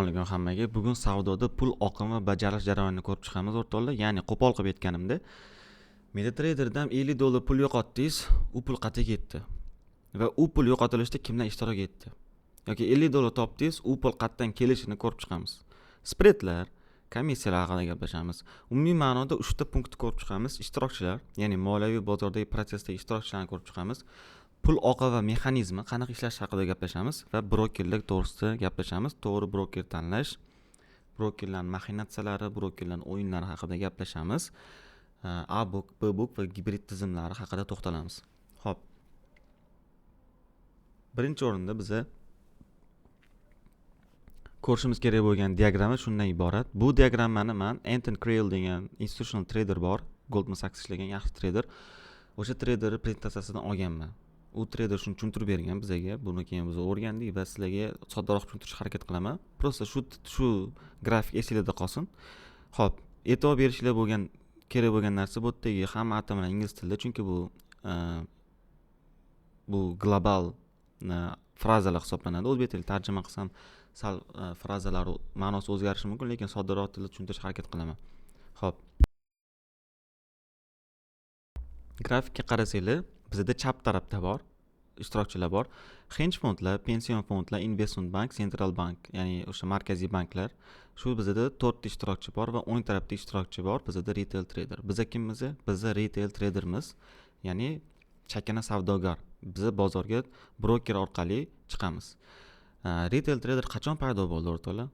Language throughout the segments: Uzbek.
Alaykum hammaga. Bugun savdoda pul oqimi bajarish jarayonini ko'rib chiqamiz, o'rtoqlar. Ya'ni qo'pol qilib aytganimda, MetaTraderdan $50 pul yo'qotdingiz, u pul qayerga ketdi? Va u pul yo'qotilishda kimlar ishtirok etdi? Yoki $50 topdingiz, u pul qayerdan kelishini ko'rib chiqamiz. Spreadlar, komissiyalar haqida gaplashamiz. Umumiy ma'noda 3 ta punktni ko'rib chiqamiz. Ishtirokchilar, ya'ni moliyaviy bozordagi protsessdagi ishtirokchilarni ko'rib chiqamiz. Pul oqimi va mexanizmi qanaqa ishlashi haqida gaplashamiz va brokerlar to'g'risida gaplashamiz. To'g'ri broker tanlash, brokerlarning maxinatsiyalari, brokerlarning o'yinlari haqida gaplashamiz. A book, B book va gibrid tizimlari haqida to'xtalamiz. Xo'p. Birinchi o'rinda biza ko'rishimiz kerak bo'lgan diagramma shundan iborat. Bu diagrammani man Anton Kreil degan institutional trader bor, Goldman Sachs ishlagan yaxshi trader. O'sha trader prezentatsiyasidan olganman. U trader shuni tushuntirib bergan bizaga. Buni keyin biz o'rgandik va sizlarga soddaroq tushuntirishga harakat qilaman. Просто shu grafik esinglarda qolsin. Xo'p, e'tibor berishinglar bo'lgan kerak bo'lgan narsa bu yerdagi hamma atamalar ingliz tilida, chunki bu global frazalar hisoblanadi. O'zbek tiliga tarjima qilsam sal frazalar ma'nosi o'zgarishi mumkin, lekin soddaroq tilda tushuntirishga harakat qilaman. Xo'p. Grafikka qarasanglar, bizda chap tarafda bor ishtirokchilar bor. Hedge fondlar, pension fondlar, investment bank, central bank, ya'ni o'sha markaziy banklar. Shu bizda 4 ta ishtirokchi bor va o'ng tarafda ishtirokchi bor, bizda retail trader. Biza kimmiz? Biza retail tradermiz, ya'ni chakana savdogar. Biza bozorga broker orqali chiqamiz. Retail trader qachon paydo bo'ldi, o'rtoqlar?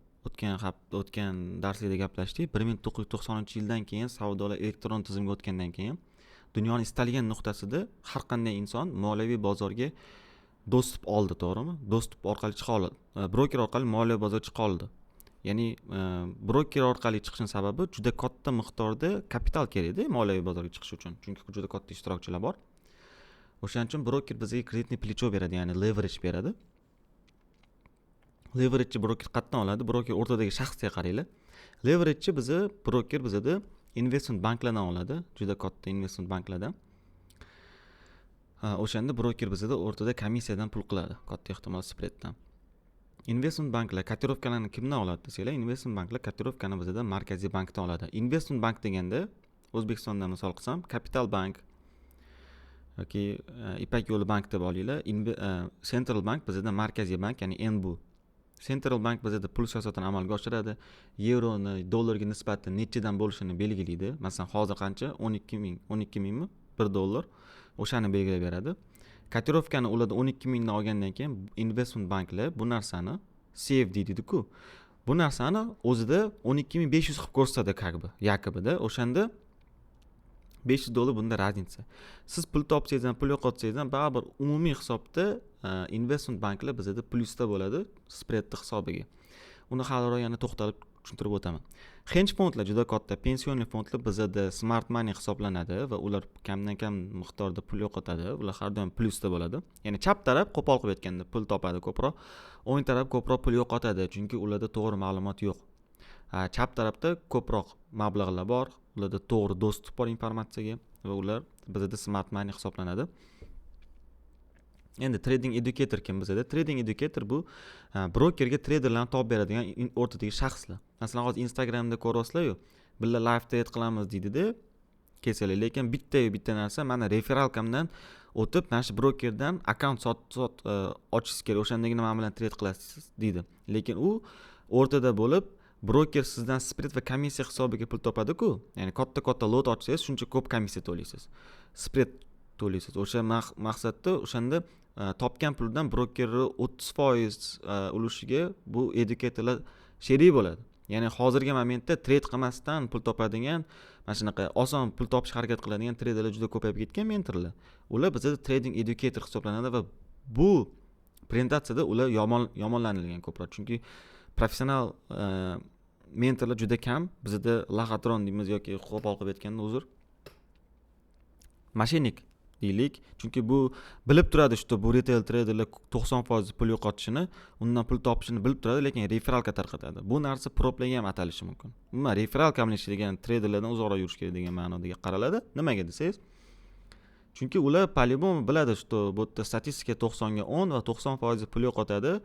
O'tgan darslikda gaplashdik. 1990-yildan keyin savdolar elektron tizimga o'tgandan keyin dunyoni istalgan nuqtasida har qanday inson moliyaviy bozorga доступ oldi, to'g'rimi? Доступ orqali chiqa oladi. Broker orqali moliya bozorga chiqa oldi. Ya'ni broker orqali chiqishning sababi juda katta miqdorda kapital kerakda moliyaviy bozorga chiqish uchun. Chunki juda katta ishtirokchilar bor. O'shaning uchun broker bizga кредитный плечо beradi, ya'ni leverage beradi. Leverageni broker qayerdan oladi? Broker o'rtadagi shaxsga qaranglar. Leverageni bizni broker bizada investment banklardan oladi, juda katta investment banklardan. O'shanda broker bizada o'rtada komissiyadan pul qiladi, katta ehtimol spreaddan. Investment banklar kotirovkalarni kimdan oladi desanglar, investment banklar kotirovkani bizada markaziy bankdan oladi. Investment bank deganda O'zbekistonda misol qilsam, Kapital bank yoki Ipak yo'li bank deb olinglar. Central bank bizada markaziy bank, ya'ni NBU. Central bank bizada pul siyosatini amalga oshiradi. Yevroni dollarga nisbatan nechidan bo'lishini belgilaydi. Masalan, hozir qancha? 12 000, 12 000mi? $1. O'shani belgilab beradi. Kotirovkani ularda 12 mingdan olgandan keyin investment banklar bu narsani CFD deydi-ku. Bu narsani o'zida 12 500 qilib ko'rsatadi, как бы, якобы da. O'shanda $500 bunda разница. Siz pul topsangiz ham, pul yo'qotsangiz ham baribir umumiy hisobda investment banklar bizada plyusda bo'ladi spreadni hisobiga. Uni haliroq yana to'xtalib tushuntirib o'taman. Hedge fondlar juda katta, пенсионный fondlar bizada smart money hisoblanadi va ular kamdan kam miqdorda pul yo'qotadi. Ular har doim plyusda bo'ladi. Ya'ni chap taraf qo'pol qilib aytganda pul topadi ko'proq, o'ng taraf ko'proq pul yo'qotadi, chunki ularda to'g'ri ma'lumot yo'q. Chap tarafda ko'proq mablag'lar bor, ularda to'g'ri доступ bor informatsiyaga va ular bizada smart money hisoblanadi. Endi trading educator kim bizada? Trading educator bu brokerga traderlarni topib beradigan o'rtadagi shaxslar. Masalan, hozir Instagramda ko'ryapsizlar-yu, birga live trade qilamiz deydida, kelsalar, lekin bitta bitta narsa mana referalkamdan o'tib, mana shu brokerdan akkaunt sot, sot ochishingiz kerak, o'shandagina man bilan trade qilasiz deydi. Lekin u o'rtada bo'lib, broker sizdan spread va komissiya hisobiga pul topadi-ku. Ya'ni katta-katta lot ochsangiz, shuncha ko'p komissiya to'laysiz. Spread to'laysiz. O'sha maqsadda o'shanda topgan puldan brokerni 30% ulushiga bu educatorlar sherik bo'ladi. Ya'ni hozirgi momentda trade qilmasdan pul topadigan, mana shunaqa oson pul topishga harakat qiladigan treyderlar juda ko'payib ketgan, mentorlar. Ular bizada trading educator hisoblanadi va bu prezentatsiyada ular yomonlanilgan ko'proq. Chunki professional mentorlar juda kam. Bizada лохотрон deymiz yoki qo'pol qilib aytganda, uzr, мошенник deylik. Chunki bu bilib turadi, что bu retail treyderlar 90% pul yo'qotishini, undan pul topishini bilib turadi, lekin рефералка tarqatadi. Bu narsa proplarga ham atalishi mumkin. Umuman рефералка bilan ishlagan treyderlardan uzoqroq yurish kerak degan ma'noda qaraladi. Nimaga desangiz, chunki ular по-любому biladi, что bu yerda statistika 90ga 10 va 90% pul yo'qotadi.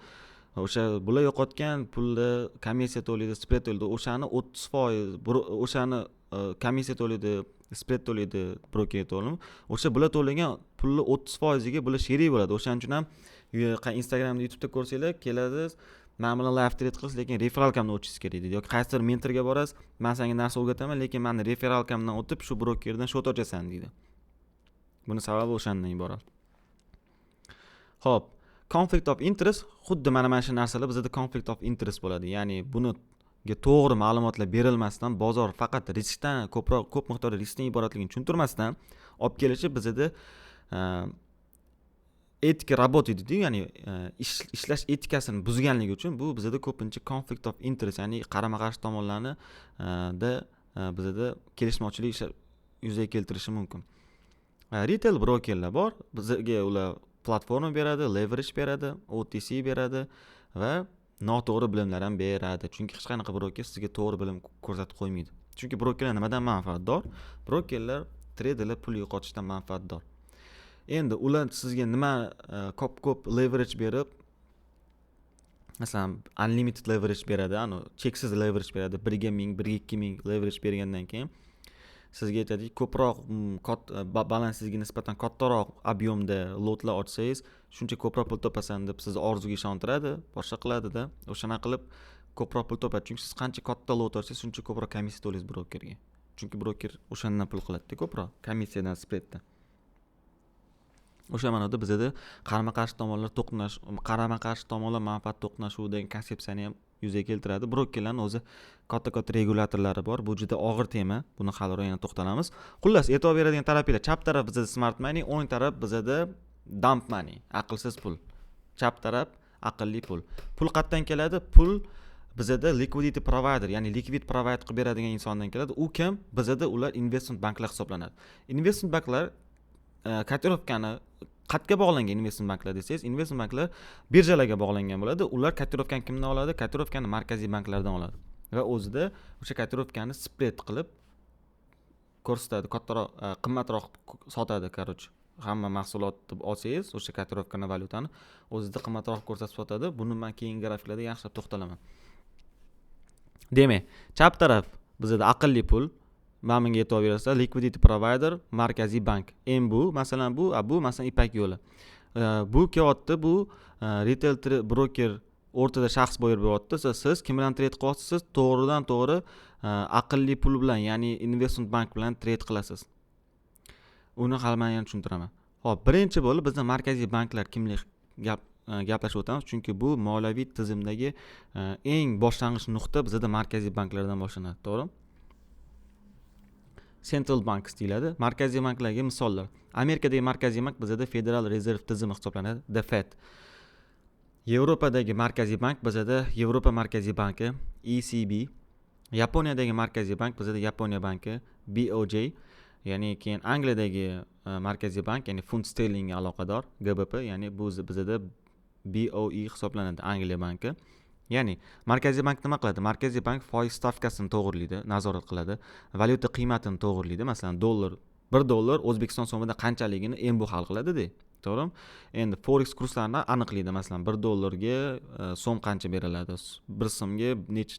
O'sha bular yo'qotgan pulni komissiya to'laydi, spread to'laydi, o'shani 30%, o'shani komissiya to'laydi, spread to'laydi brokerga, to'g'rimi? O'sha bular to'lagan pulni 30%iga bular sherik bo'ladi. O'shaning uchun ham Instagramda, YouTubeda ko'rsanglar, keladi: "Man bilan live trade qilasiz, lekin рефералка mdan o'tishingiz kerak", deydi. Yoki qaysidir mentorga borasiz: "Man senga narsa o'rgataman, lekin mani рефералка mdan o'tib, shu brokerdan счет ochasan", deydi. Buni sababi o'shandan iborat. Ho'p, conflict of interest. Xuddi mana shu narsalar bizada conflict of interest bo'ladi, ya'ni buniga to'g'ri ma'lumotlar berilmasdan, bozor faqat riskdan, ko'proq, ko'p miqdorda riskdan iboratligini tushuntirmasdan olib kelishi bizada etika работы deydiyu, ya'ni ishlash etikasini buzganligi uchun bu bizada ko'pincha conflict of interest, ya'ni qarama qarshi tomonlarni da bizada kelishmovchilik yuzaga keltirishi mumkin. Retail brokerlar bor, bizga ular platforma beradi, leverage beradi, OTC beradi va noto'g'ri bilimlar ham beradi, chunki hech qanaqa broker sizga to'g'ri bilim ko'rsatib qo'ymaydi. Chunki brokerlar nimadan manfaatdor? Brokerlar treyderlar pul yo'qotishdan manfaatdor. Endi ular sizga nima ko'p ko'p leverage berib, masalan, unlimited leverage beradi, anavi cheksiz leverage beradi, 1 ga 1000, 1 ga 2000 leverage bergandan keyin sizga aytadiki, ko'proq balansingizga nisbatan kattaroq объем da lotlar ochsangiz, shuncha ko'proq pul topasan, deb sizni orzuga ishontiradi, boshqa qiladida. O'shanaqa qilib ko'proq pul topadi, chunki siz qancha katta lot ochsangiz, shuncha ko'proq komissiya to'laysiz brokerga, chunki broker o'shandan pul qiladida ko'proq, komissiyadan, spreaddan. O'sha ma'noda bizada qarama qarshi tomonlar manfaat to'qnashuvi degan konsepsiyani ham yuzaga keltiradi. Brokerlarni o'zi katta katta regulyatorlari bor. Bu juda og'ir tema, buni haliroq yana to'xtalamiz. Xullas, e'tibor beradigan tarafinglar: chap taraf bizada smart money, o'ng taraf bizada dumb money, aqlsiz pul. Chap taraf aqlli pul. Pul qayerdan keladi? Pul bizada liquidity provider, ya'ni likvid provide qilib beradigan insondan keladi. U kim? Bizada ular investment banklar hisoblanadi. Investment banklar котировка ni qayerga bog'langan? Investment banklar desangiz, investment banklar birjalarga bog'langan bo'ladi. Ular котировка ni kimdan oladi? Котировка ni markaziy banklardan oladi va o'zida o'sha котировка ni spread qilib ko'rsatadi, kattaroq, qimmatroq sotadi. Короче, hamma mahsulotni olsangiz, o'sha котировка ni, valyutani o'zida qimmatroq ko'rsatib sotadi. Buni man keyingi grafiklarda yaxshilab to'xtalaman. Demak, chap taraf bizada aqlli pul. Mana bunga e'tibor berasizlar: liquidity provider markaziy bank bu masalan, bu masalan, Ipak yo'li. Bu kelyapti, bu retail broker, o'rtada shaxs bo'lib beryapti. Siz kim bilan trade qilyapsiz? Siz to'g'ridan to'g'ri aqlli pul bilan, ya'ni investment bank bilan trade qilasiz. Uni hali man yana tushuntiraman. Ho'p, birinchi bo'lib bizni markaziy banklar kimlik gaplashib o'tamiz, chunki bu moliyaviy tizimdagi eng boshlang'ich nuqta bizada markaziy banklardan boshlanadi, to'g'rimi? Central banks deyiladi. Markaziy banklarga misollar: Amerikadagi markaziy bank bizada Federal Rezerv tizimi hisoblanadi, the Fed. Yevropadagi markaziy bank bizada Yevropa markaziy banki, ECB. Yaponiyadagi markaziy bank bizada Yaponiya banki, BOJ. Ya'ni keyin Angliyadagi markaziy bank, ya'ni funt sterlingga aloqador, GBP, ya'ni bu bizada BOE hisoblanadi, Angliya banki. Ya'ni markaziy bank nima qiladi? Markaziy bank foiz stavkasini to'g'irlaydi, nazorat qiladi, valyuta qiymatini to'g'irlaydi. Masalan, dollar, 1 dollar O'zbekiston so'mida qanchaligini bu hal qiladida, to'g'rimi? Endi forex kurslarini aniqlaydi. Masalan, 1 dollarga so'm qancha beriladi, 1 so'mga necha,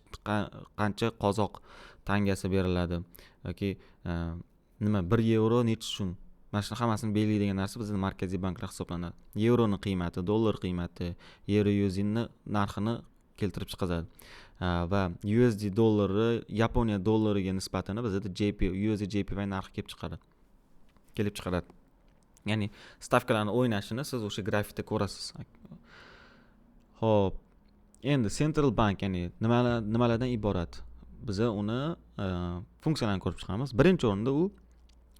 qancha qozoq tangasi beriladi yoki nima, 1 yevro necha so'm, mana shuni hammasini belgilaydigan narsa bizni markaziy banklar hisoblanadi. Yevroni qiymati, dollar qiymati, yevro USDni narxini keltirib chiqazadi va USD dollari Yaponiya dollariga nisbatini bizada JP, USD JPY narxi kelib chiqaradi. Ya'ni stavkalarni o'ynashini siz o'sha grafikda ko'rasiz. Ho'p, endi central bank, ya'ni nimalardan iborat? Biza uni funksiyalarini ko'rib chiqamiz. Birinchi o'rinda u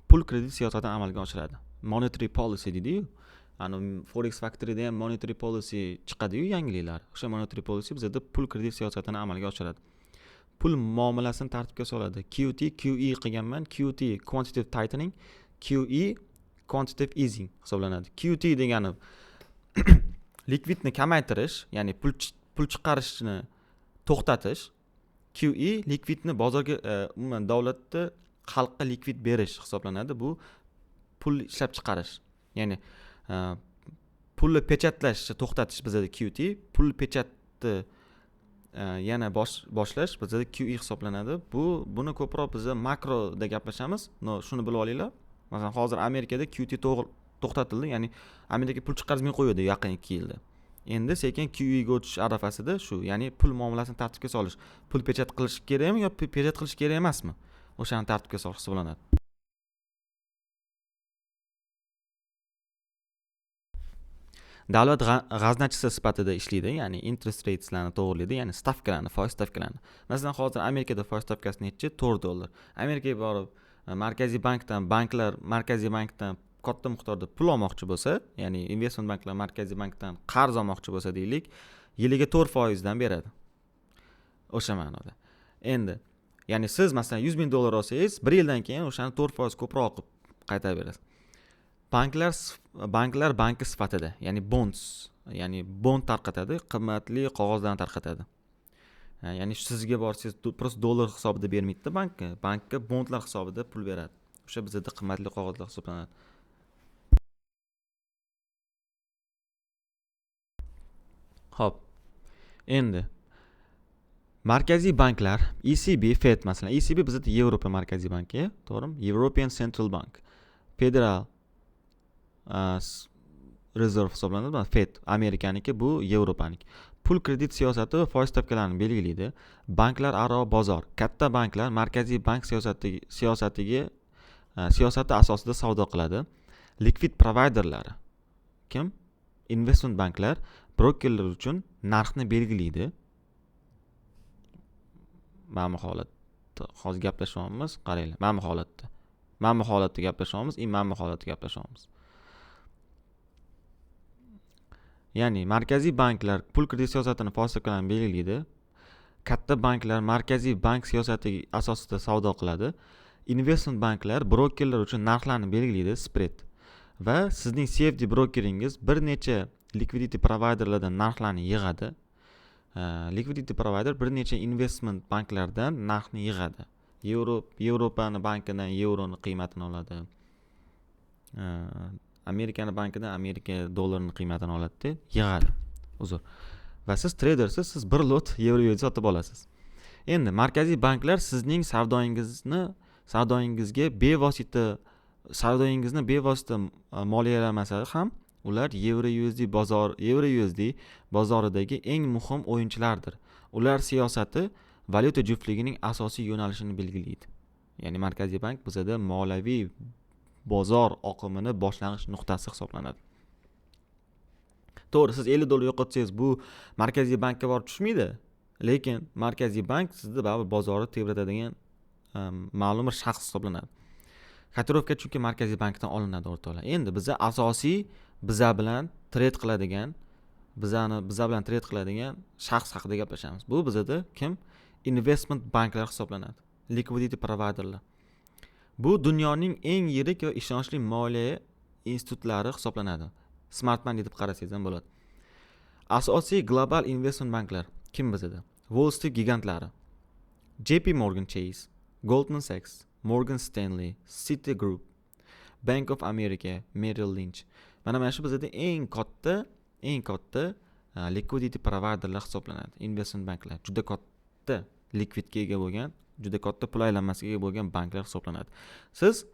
pul kredit siyosatini amalga oshiradi, monetary policy deydiyu. Ani Forex Factoryda ham monetary policy chiqadiyu, yangiliklar. O'sha monetary policy bizada pul kredit siyosatini amalga oshiradi, pul muomalasini tartibga soladi. QT, QE qilganman. QT quantitative tightening, QE quantitative easing hisoblanadi. QT degani likvidni kamaytirish, ya'ni pul chiqarishni to'xtatish. QE likvidni bozorga, umuman davlatni xalqqa likvid berish hisoblanadi. Bu pul ishlab chiqarish, ya'ni pulni печать lashni to'xtatish bizada QT, pul печать tartibni yana boshlash bizada QE hisoblanadi. Buni ko'proq biz makroda gaplashamiz. Но shuni bilib olinglar. Masalan, hozir Amerikada QT to'xtatildi, ya'ni Amerika pul chiqarmay qo'ydi yaqin 2 yilda. Endi sekin QE ga o'tish arafasida shu, ya'ni pul muomalasini tartibga solish. Pul pechat qilish kerakmi yo pechat qilish kerak emasmi? O'shani tartibga solish hisoblanadi. Davlat g'aznachisi sifatida ishlaydi, ya'ni interest rateslarni to'g'rilaydi, ya'ni stavkalarni, foiz stavkalarini. Masalan, hozir Amerikada foiz stavkasi nechi? $4. Amerikaga borib markaziy bankdan, banklar markaziy bankdan katta miqdorda pul olmoqchi bo'lsa, ya'ni investment banklar markaziy bankdan qarz olmoqchi bo'lsa deylik, yiliga 4% dan beradi. O'sha ma'noda. Endi, ya'ni siz masalan $100,000 olsangiz, 1 yildan keyin o'shani 4% ko'proq qilib qaytarib berasiz. Banklar banki sifatida, ya'ni bonds, ya'ni bond tarqatadi, qimmatli qog'ozlarni tarqatadi. Ya'ni sizga borsangiz просто dollar hisobida bermaydi bankka, bankka bondlar hisobida pul beradi. O'sha bizda qimmatli qog'ozlar hisoblanadi. Xo'p. Endi markaziy banklar, ECB, Fed masalan, ECB bizda Yevropa markaziy banki, to'g'rimi? European Central Bank. Federal Reserve hisoblanadi, Fed Amerikaniki, bu Yevropaniki. Pul kredit siyosati va foiz stavkalarini belgilaydi. Banklar aro bozor. Katta banklar markaziy bank siyosati asosida savdo qiladi. Likvid providerlari kim? Investment banklar brokerlar uchun narxni belgilaydi. Mana bu holatda hozir gaplashyapmiz, qaranglar, mana bu holatda. Mana bu holatda gaplashyapmiz, mana bu holatda gaplashyapmiz. Ya'ni markaziy banklar pul kredit siyosatini foiz stavkalarini belgilaydi. Katta banklar markaziy bank siyosati asosida savdo qiladi. Investment banklar brokerlar uchun narxlarni belgilaydi, spread. Va sizning CFD brokeringiz bir necha liquidity providerlardan narxlarni yig'adi. Liquidity provider bir necha investment banklardan narxni yig'adi. Yevropani bankidan yevroni qiymatini oladi. Amerikani bankidan Amerika dollarini qiymatini oladi-da, yig'adi. Uzr. Va siz tradersiz, siz bir lot yevro USD sotib olasiz. Endi markaziy banklar sizning savdoyingizga bevosita, savdoyingizni bevosita moliyalamasa ham, ular yevro USD bozor, yevro USD bozoridagi eng muhim o'yinchilardir. Ular siyosati valyuta juftligining asosiy yo'nalishini belgilaydi. Ya'ni markaziy bank bizada moliyaviy bozor oqimini boshlang'ich nuqtasi hisoblanadi. To'g'ri, siz $50 yo'qotsangiz, bu markaziy bankka borib tushmaydi, lekin markaziy bank sizni baribir bozorni tebratadigan ma'lum bir shaxs hisoblanadi. Kotirovka chunki markaziy bankdan olinadi o'rtoqlar. Endi biza asosiy biza bilan trade qiladigan, bizani biza bilan trade qiladigan shaxs haqida gaplashamiz. Bu bizada kim? Investment banklar hisoblanadi. Liquidity providerlar. Bu dunyoning eng yirik va ishonchli moliya institutlari hisoblanadi. Smart money deb qarasangiz ham bo'ladi. Asosiy global investment banklar kim bizada? Wall Street gigantlari. JP Morgan Chase, Goldman Sachs, Morgan Stanley, Citigroup, Bank of America, Merrill Lynch. Mana shu bizada eng katta liquidity providerlar hisoblanadi. Investment banklar juda katta likvidga ega bo'lgan, juda katta pul aylanmasiga ega bo'lgan banklar hisoblanadi. Siz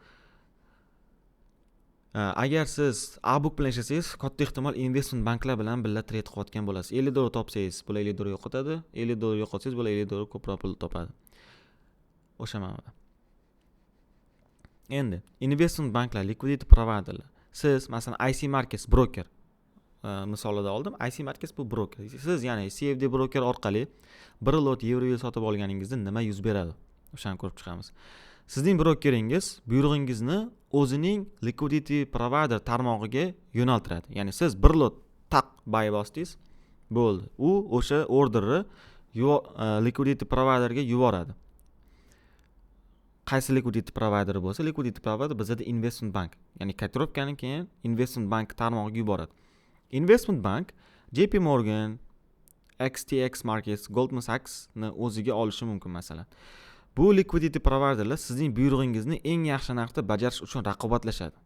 agar siz ABUK bilan ishlasangiz, katta ehtimol investment banklar bilan birga trade qilayotgan bo'lasiz. $50 topsangiz, bular $50 yo'qotadi, $50 yo'qotsangiz, bular $50 ko'proq pul topadi. O'sha ma'noda. Endi investment banklar, liquidity providerlar. Siz masalan IC Markets broker misolida oldim. IC Markets bu broker. Siz ya'ni CFD broker orqali bir lot yevro sotib olganingizda nima yuz beradi? O'shani ko'rib chiqamiz. Sizning brokeringiz buyrug'ingizni o'zining liquidity provider tarmog'iga yo'naltiradi. Ya'ni siz bir lot taq buy bosdingiz, bo'ldi. U o'sha orderni liquidity providerga yuboradi. Qaysi liquidity provider bo'lsa, liquidity provider bizada investment bank, ya'ni kotirovkani keyin investment bank tarmog'iga yuboradi. Investment bank JP Morgan, XTX Markets, Goldman Sachs ni o'ziga olishi mumkin masalan. Bu liquidity providerlar sizning buyrug'ingizni eng yaxshi narxda bajarish uchun raqobatlashadi.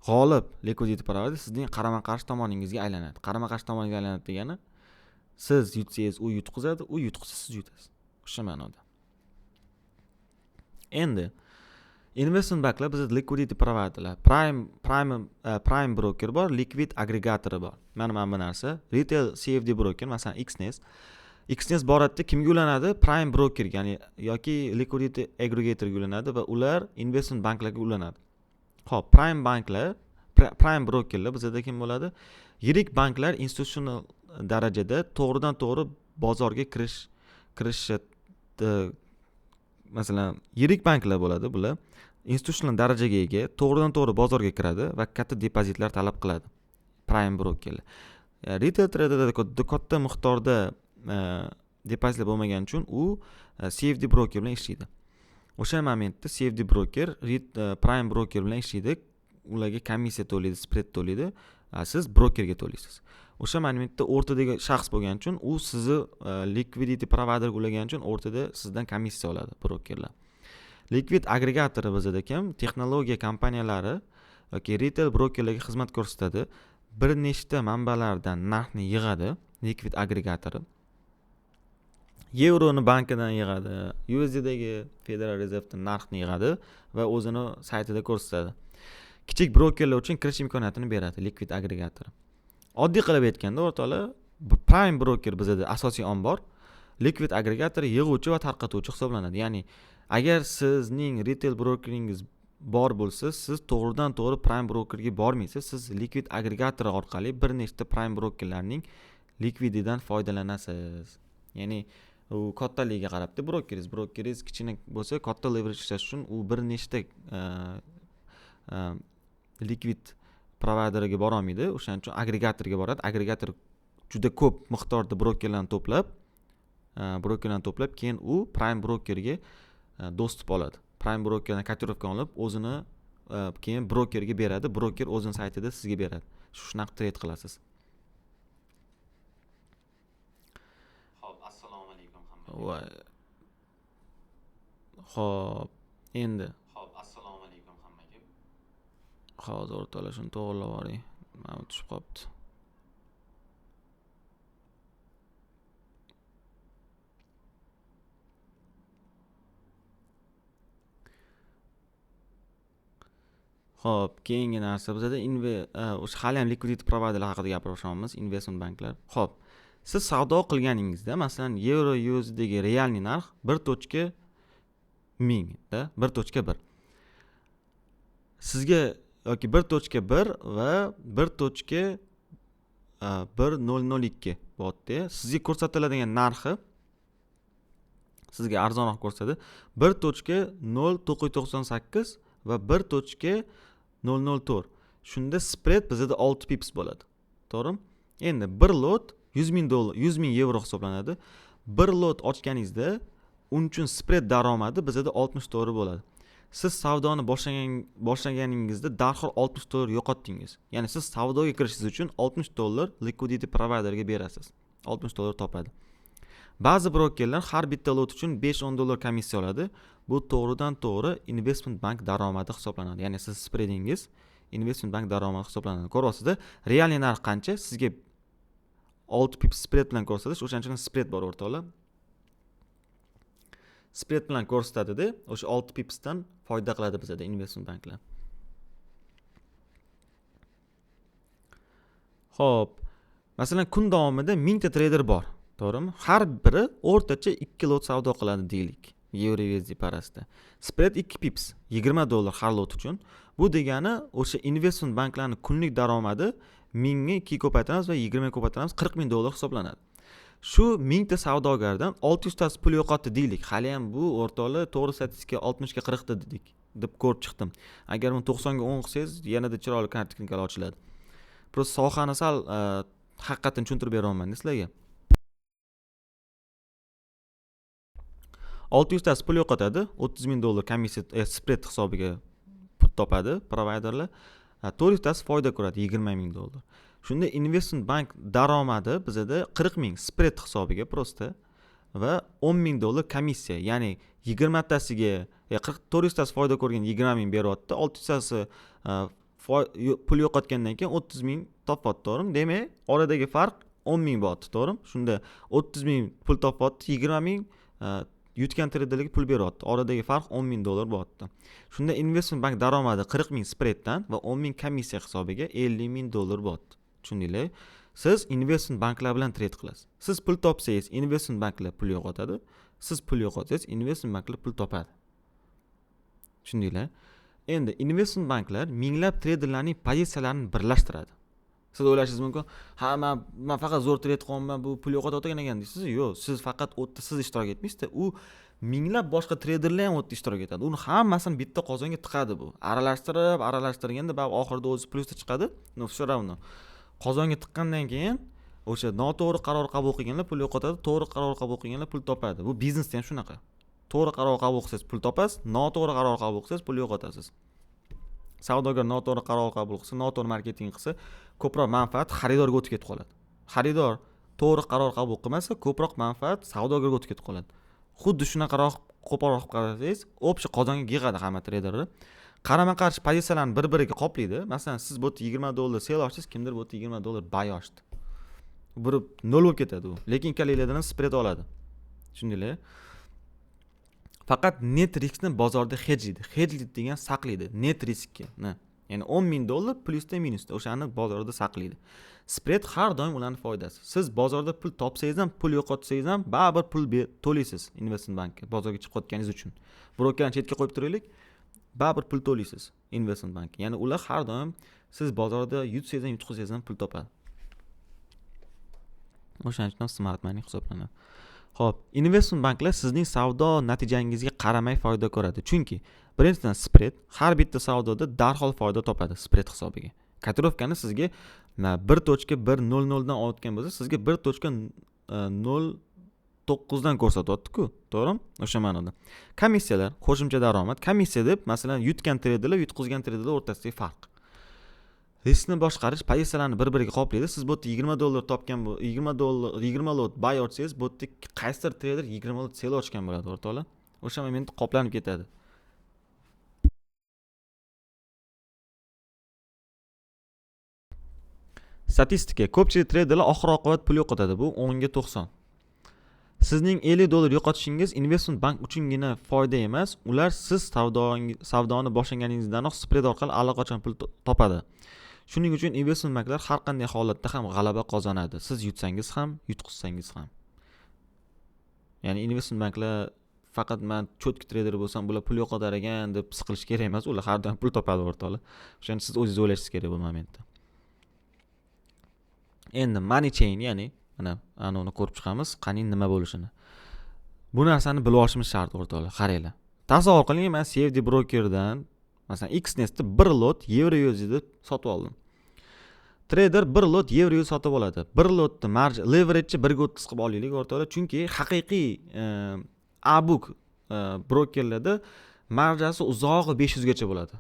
G'olib liquidity provider sizning qarama-qarshi tomoningizga aylanadi. Qarama-qarshi tomonga aylanadi degani Siz yutsangiz u yutqizadi, u yutqizsa siz yutasiz. O'sha ma'noda. Endi investment banklar bizda liquidity providerlar, prime broker bor, liquid agregatori bor. Mana bu narsa retail CFD broker, masalan Xness. Xness boradida kimga ulanadi? Prime brokerga, ya'ni yoki liquidity aggregatorga ulanadi va ular investment banklarga ulanadi. Xo'p, prime banklar, prime brokerlar bizda kim bo'ladi? Yirik banklar institutional darajada to'g'ridan to'g'ri bozorga kirish masalan, yirik banklar bo'ladi, bular institutional darajaga ega, to'g'ridan to'g'ri bozorga kiradi va katta depozitlar talab qiladi prime brokerlar. Retail traderda katta miqdorda depozitlar bo'lmagani uchun u CFD broker bilan ishlaydi. O'sha momentda CFD broker prime broker bilan ishlaydi, ularga komissiya to'laydi, spread to'laydi, siz brokerga to'laysiz. O'sha momentda o'rtadagi shaxs bo'lgani uchun u sizni liquidity providerga ulagani uchun o'rtada sizdan komissiya oladi brokerlar. Liquid agregatori bizda kim? Texnologiya kompaniyalari yoki retail brokerlarga xizmat ko'rsatadi. Bir nechta manbalardan narxni yig'adi liquid agregatori. Yevroni bankidan yig'adi, USDdagi Federal Reserve'dan narxni yig'adi va o'zini saytida ko'rsatadi. Kichik brokerlar uchun kirish imkoniyatini beradi liquid agregatori. Oddiy qilib aytganda o'rtoqlar, prime broker bizda asosiy ombor, liquid agregator yig'uvchi va tarqatuvchi hisoblanadi. Ya'ni agar sizning retail brokeringiz bor bo'lsa, siz to'g'ridan to'g'ri prime brokerga bormaysiz, siz liquid agregator orqali bir nechta prime brokerlarning likvididan foydalanasiz. Ya'ni u kattaligiga qarabdi brokeringiz kichkina bo'lsa, katta leverage ishlash uchun u bir nechta liquid provideriga bora olmaydi, o'shaning uchun agregatorga boradi. Agregator juda ko'p miqdorda brokerlarni to'plab, keyin u prime brokerga доступ oladi. Prime brokerdan kotirovka olib, o'zini keyin brokerga beradi. Broker o'zini saytida sizga beradi. Shunaqa trade qilasiz. Xo'p, assalomu alaykum hammaga. Xo'p, endi. Xo'p, assalomu alaykum hammaga. Hozir o'rtoqlar shuni to'g'rilab oling. Mana bu tushib qolibdi. Xo'p, keyingi narsa bizada o'sha hali ham liquidity providerlar haqida gapiryapmiz, investment banklar. Xo'p, siz savdo qilganingizda, masalan, euro USDga realniy narx 1.1000 da, 1.1. Sizga yoki 1.1 va 1.1002 bo'lyapti. Sizga ko'rsatiladigan narxi sizga arzonroq ko'rsatadi. 1.0998 va 1.004. Shunda spread bizda 6 pips bo'ladi. To'g'rimi? Endi bir lot 100 ming dollar, 100 ming yevro hisoblanadi. Bir lot ochganingizda uning uchun spread daromadi bizda 60 dollar bo'ladi. Siz savdoni boshlaganingizda darhol 60 dollar yo'qotdingiz. Ya'ni siz savdoga kirishingiz uchun 60 dollar liquidity providerga berasiz. 60 dollar topadi. Ba'zi brokerlar har bitta lot uchun 5-10 dollar komissiya oladi. Bu to'g'ridan to'g'ri investment bank daromadi hisoblanadi. Ya'ni siz spreadingiz investment bank daromadi hisoblanadi. Ko'ryapsizda, realniy narx qancha? Sizga 6 pips spread bilan ko'rsatish, o'shaning uchun spread bor o'rtoqlar. Spread bilan ko'rsatadida, o'sha 6 pipsdan foyda qiladi bizada investment banklar. Xo'p, masalan, kun davomida 1000 ta trader bor, to'g'rimi? Har biri o'rtacha 2 lot savdo qiladi deylik, euro USD parasida. Spread 2 pips, 20 dollar har lot uchun. Bu degani o'sha investment banklarning kunlik daromadi 1000 ga 2 ko'paytiramiz va 20 ga ko'paytiramiz, 40 ming dollar hisoblanadi. Shu 1000 ta savdogardan 600 tasi pul yo'qotdi deylik. Hali ham bu o'rtoqlar to'g'ri statistika 60 ga 40 ta dedik deb ko'rib chiqdim. Agar buni 90 ga 10 qilsangiz, yanada chiroyli kartinkalar ochiladi. Просто sohani sal haqiqatini tushuntirib beryapman sizlarga. 600 tasi pul yo'qotadi, 30 ming dollar komissiya, spread hisobiga pul topadi providerlar. 400 tasi foyda ko'radi, 20 ming dollar. Shunda investment bank daromadi bizada 40 ming spread hisobiga просто va 10 ming dollar komissiya, ya'ni 20 tasiga, 400 tasi foyda ko'rgan 20 ming beryapti, 600 tasi, pul yo'qotgandan keyin 30 ming topyapti, to'g'rimi? Demak, oradagi farq 10 ming bo'lyapti, to'g'rimi? Shunda 30 ming pul topyapti, 20 ming yutgan treyderlarga pul beryapti. Oradagi farq 10 ming dollar bo'lyapti. Shunda investment bank daromadi 40 ming spreaddan va 10 ming komissiya hisobiga 50 ming dollar bo'lyapti. Tushundinglar? Siz investment banklar bilan trade qilasiz. Siz pul topsangiz, investment banklar pul yo'qotadi. Siz pul yo'qotsangiz, investment banklar pul topadi. Tushundinglar? Endi investment banklar minglab treyderlarning pozitsiyalarini birlashtiradi. Siz o'ylashingiz mumkin, ha, men faqat zo'r trade qilyapman, bu pul yo'qotayotgan ekan deysiz. Yo'q, siz faqat u yerda siz ishtirok etmaysizda, u minglab boshqa treyderlar ham u yerda ishtirok etadi. Uni hammasini bitta qozonga tiqadi bu. Aralashtirib, aralashtirganda baribir oxirida o'zi plyusda chiqadi. No, все равно. Qozonga tiqqandan keyin o'sha noto'g'ri qaror qabul qilganlar pul yo'qotadi, to'g'ri qaror qabul qilganlar pul topadi. Bu biznesda ham shunaqa. To'g'ri qaror qabul qilsangiz pul topasiz, noto'g'ri qaror qabul qilsangiz pul yo'qotasiz. Savdogar noto'g'ri qaror qabul qilsa, noto'g'ri marketing qilsa, ko'proq manfaat xaridorga o'tib ketib qoladi. Xaridor to'g'ri qaror qabul qilmasa, ko'proq manfaat savdogarga o'tib ketib qoladi. Xuddi shunaqaroq qo'polroq qilib qarasangiz, общий qozonga yig'adi hamma treyderlar. Qarama-qarshi pozitsiyalarni bir-biriga qoplaydi. Masalan, siz bu yerda 20 dollar sell ochdingiz, kimdir bu yerda 20 dollar buy ochdi. Biri nol bo'lib ketadi u. Lekin ikkalanglardan ham spread oladi. Tushundinglar? Faqat net riskni bozorda hedjlaydi. Hedjlaydi degan saqlaydi net riskni. Ya'ni 10 ming dollar plyusda minusda o'shani bozorda saqlaydi. Spread har doim ularning foydasi. Siz bozorda pul topsangiz ham, pul yo'qotsangiz ham baribir pul to'laysiz investment bankka bozorga chiqayotganingiz uchun. Brokerni chetga qo'yib turaylik, baribir pul to'laysiz investment bankka. Ya'ni ular har doim siz bozorda yutsangiz ham, yutqizsangiz ham pul topadi. O'shaning uchun ham smart money hisoblanadi. Xo'p, investment banklar sizning savdo natijangizga qaramay foyda ko'radi. Chunki birinchidan spread har bitta savdoda darhol foyda topadi spread hisobiga. Kotirovkani sizga 1.100 dan olayotgan bo'lsa, sizga 1.09 dan ko'rsatyapti-ku, to'g'rimi? O'sha ma'noda. Komissiyalar, qo'shimcha daromad, komissiya deb, masalan, yutgan treyderlar, yutqizgan treyderlar o'rtasidagi farq. Riskni boshqarish pozitsiyalarni bir-biriga qoplaydi. Siz bu yerda 20 dollar topgan bu 20 dollar 20 lot buy ochsangiz, bu yerda qaysidir treyder 20 lot sell ochgan bo'ladi, o'rtoqlar. O'sha momentda qoplanib ketadi. Statistika, ko'pchilik treyderlar oxir-oqibat pul yo'qotadi. Bu 10 ga 90. Sizning 50 dollar yo'qotishingiz investment bank uchungina foyda emas, ular siz savdoni boshlaganingizdan spread orqali allaqachon pul topadi. Shuning uchun investment banklar har qanday holatda ham g'alaba qozonadi. Siz yutsangiz ham, yutqizsangiz ham. Ya'ni investment banklar faqat men cho'tki treyder bo'lsam, bular pul yo'qotar ekan deb siqilish kerak emas, ular har doim pul topadi o'rtoqlar. O'shaning uchun siz o'zingiz o'ylashingiz kerak bu momentda. Endi money chain, ya'ni mana ana uni ko'rib chiqamiz, qani nima bo'lishini. Bu narsani bilib olishimiz shart o'rtoqlar, qaranglar. Tasavvur qiling, men CFD brokerdan masalan Xnestda bir lot yevro USD sotib oldim. Trader bir lot yevro USD sotib oladi. Bir lotni marj leverage'ni birga o'ttiz qilib olaylik o'rtoqlar, chunki haqiqiy A-book brokerlarda marjasi uzog'i 500 gacha bo'ladi.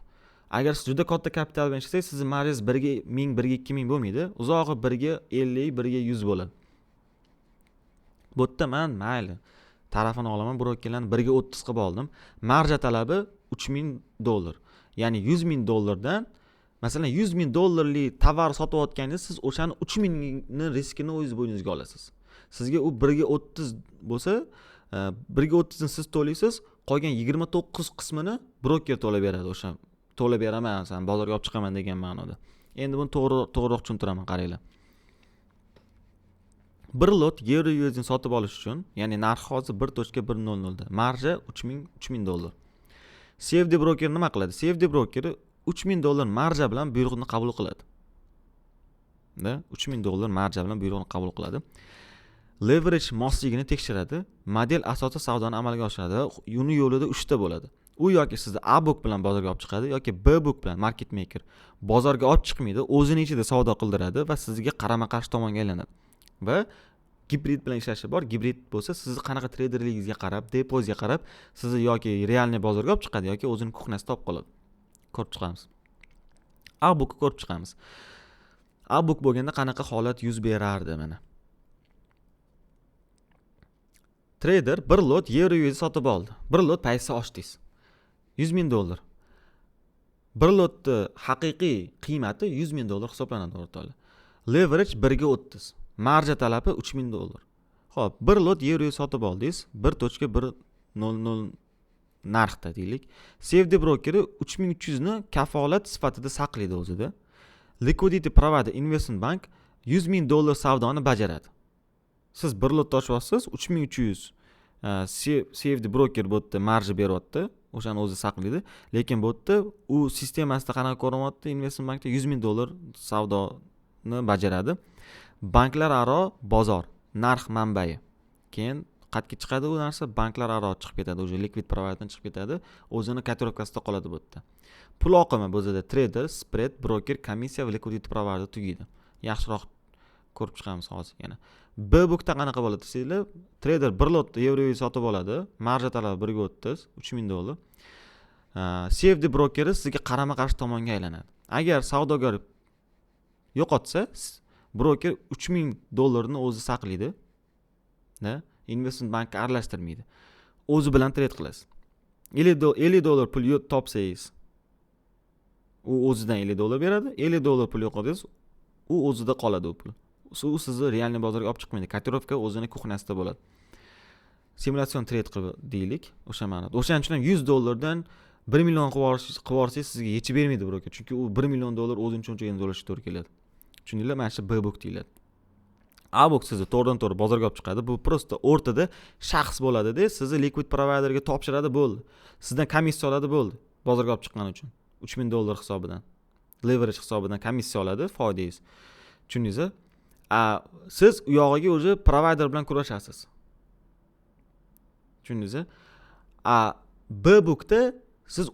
Agar siz juda katta kapital bilan ishlasangiz, sizning marjangiz birga 1000, birga 2000 bo'lmaydi. Uzog'i birga 50, birga 100 bo'ladi. Bu yerda men mayli tarafini olaman, brokerlarni birga o'ttiz qilib oldim. Marja talabi 3000 dollar. Ya'ni 100 ming dollardan masalan 100 ming dollarlik tovar sotayotganingiz, siz o'shani 3000 ni riskini o'zingiz bo'yningizga olasiz. Sizga u birga o'ttiz bo'lsa, birga o'ttizni siz to'laysiz, qolgan 29 qismini broker to'lab beradi, o'sha to'lab beraman, masalan, bozorga olib chiqaman degan ma'noda. Endi buni to'g'riroq tushuntiraman, qaranglar. Bir lot yevro USD sotib olish uchun, ya'ni narxi hozir bir tochka bir nol nolda, marja uch ming dollar. CFD broker nima qiladi? CFD brokeri uch ming dollar marja bilan buyruqni qabul qiladi. Da, uch ming dollar marja bilan buyruqni qabul qiladi. Leverage mosligini tekshiradi, model asosida savdoni amalga oshiradi va uni yo'lida uchta bo'ladi. U yoki sizni A book bilan bozorga olib chiqadi yoki B book bilan market maker bozorga olib chiqmaydi, o'zini ichida savdo qildiradi va sizga qarama-qarshi tomonga aylanadi. Va gibrid bilan ishlashi bor. Gibrid bo'lsa, sizni qanaqa treyderligingizga qarab, depozitga qarab, sizni yoki realniy bozorga olib chiqadi yoki o'zini kuxnyasida topib qoladi. Ko'rib chiqamiz. A bookni ko'rib chiqamiz. A book bo'lganda qanaqa holat yuz berardi mana. Trader bir lot yevro USD sotib oldi. Bir lot paysa ochdingiz. 100 ming dollar. Bir lotni haqiqiy qiymati 100 ming dollar hisoblanadi o'rtoqlar. Leverage birga o'ttiz. Marja talabi $3000. Xo'p, bir lot yevro sotib oldingiz 1.100 narxda deylik. CFD brokeri 3300 ni kafolat sifatida saqlaydi o'zida. Liquidity provider investment bank $100 000 savdoni bajaradi. Siz bir lot toshyapsiz, 3300 CFD broker bu yerda marja beryapti, o'shani o'zi saqlaydi. Lekin bu yerda u sistemasida qanaqa ko'rinyapti? Investment bankda $100 000 savdoni bajaradi. Banklararo bozor, narx manbai. Keyin qayerga chiqadi u narsa? Banklararo chiqib ketadi, уже liquid providerdan chiqib ketadi, o'zini kotirovkasida qoladi bu yerda. Pul oqimi bu yerda trader, spread, broker, komissiya va liquidity provider tugaydi. Yaxshiroq ko'rib chiqamiz hozir yana. B bookda qanaqa bo'ladi desanglar, trader bir lot yevro sotib oladi, marja talabi 1.30, $3000. CFD brokeri sizga qarama-qarshi tomonga aylanadi. Agar savdogar yo'qotsa, broker $3000 ni o'zi saqlaydi. Da, investment bankka aralashtirmaydi. O'zi bilan trade qilasiz. $50 pul topsangiz, u o'zidan $50 beradi, $50 pul yo'qotsangiz, u o'zida qoladi u pul. U sizni реальный bozorga olib chiqmaydi. Kotirovka o'zini кухня sida bo'ladi. Simulyatsion trade qilib deylik, o'sha ma'noda. O'shaning uchun ham $100 dan 1 million qilib yuborsangiz, sizga yechib bermaydi broker, chunki u $1 million o'zini cho'ntagidan to'lashga to'g'ri keladi. Tushundinglar? Mana shu B book deyiladi. A book sizni to'g'ridan to'g'ri bozorga olib chiqadi. Bu просто o'rtada shaxs bo'ladida, sizni liquid providerga topshiradi, bo'ldi. Sizdan komissiya oladi, bo'ldi. Bozorga olib chiqqani uchun $3000 hisobidan, leverage hisobidan komissiya oladi, foydangiz. Tushundingizmi? A siz u yog'iga уже provider bilan kurashasiz. Tushundingizmi? A B bookda siz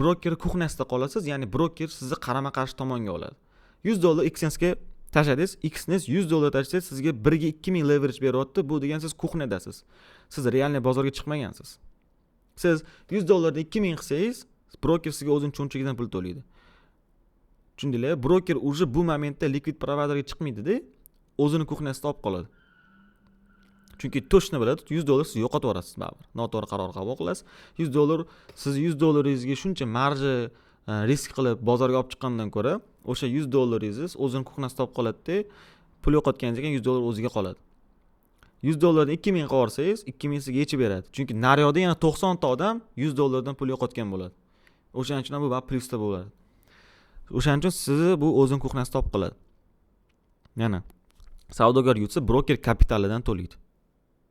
broker кухня sida qolasiz, ya'ni broker sizni qarama-qarshi tomonga oladi. $100 Exnessga tashladingiz, Exness $100 tashlasangiz, sizga 1 ga 2000 leverage beryapti. Bu degani siz кухня dasiz. Siz реальный bozorga chiqmagansiz. Siz $100 dan 2000 qilsangiz, broker sizga o'zini cho'ntagidan pul to'laydi. Tushundinglar? Broker уже bu momentda liquid providerga chiqmaydida, o'zini кухня sida olib qoladi. Chunki точно biladi, $100 siz yo'qotib yuborasiz baribir. Noto'g'ri qaror qabul qilasiz. $100, siz $100 ingizga shuncha marja risk qilib bozorga olib chiqqandan ko'ra, o'sha $100 ingizni o'zini кухня sida olib qoladida, pul yo'qotganingizdan keyin $100 o'ziga qoladi. $100 dan 2000 qilib yuborsangiz, 2000 sizga yechib beradi. Chunki naryoqda yana 90 ta odam $100 dan pul yo'qotgan bo'ladi. O'shaning uchun ham bu baribir plyusda bo'ladi. O'shaning uchun sizni bu o'zini кухня sida olib qoladi. Yana savdogar yutsa, broker kapitalidan to'laydi.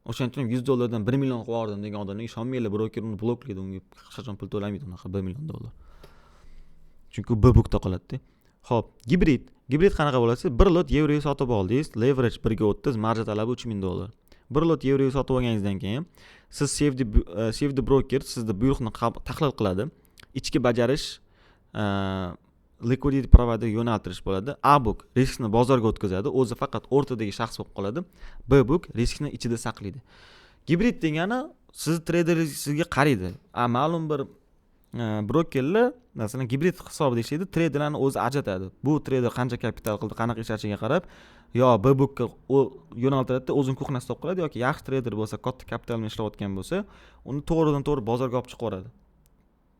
O'shaning uchun ham $100 dan 1 million qilib yubordim degan odamga ishonmanglar, broker uni bloklaydi, unga hech qachon pul to'lamaydi unaqa 1 million dollar. Chunki u B bookda qoladida. Xo'p, gibrid. Gibrid qanaqa bo'ladi? Siz bir lot yevro sotib oldingiz, leverage 1 ga 30, marja talabi $3000. Bir lot yevro sotib olganingizdan keyin siz CFD broker sizni buyruqni tahlil qiladi. Ichki bajarish liquidity provider yo'naltirish bo'ladi. A book riskni bozorga o'tkazadi, o'zi faqat o'rtadagi shaxs bo'lib qoladi. B book riskni ichida saqlaydi. Gibrid degani sizni treyder sizga qaraydi. A ma'lum bir brokerlar, masalan, gibrid hisobida ishlaydi, treyderlarni o'zi ajratadi. Bu treyder qancha kapital qildi, qanaqa ishlashiga qarab, yo B bookka yo'naltiradida, o'zini кухня sida olib qoladi, yoki yaxshi treyder bo'lsa, katta kapital bilan ishlayotgan bo'lsa, uni to'g'ridan to'g'ri bozorga olib chiqib yuboradi.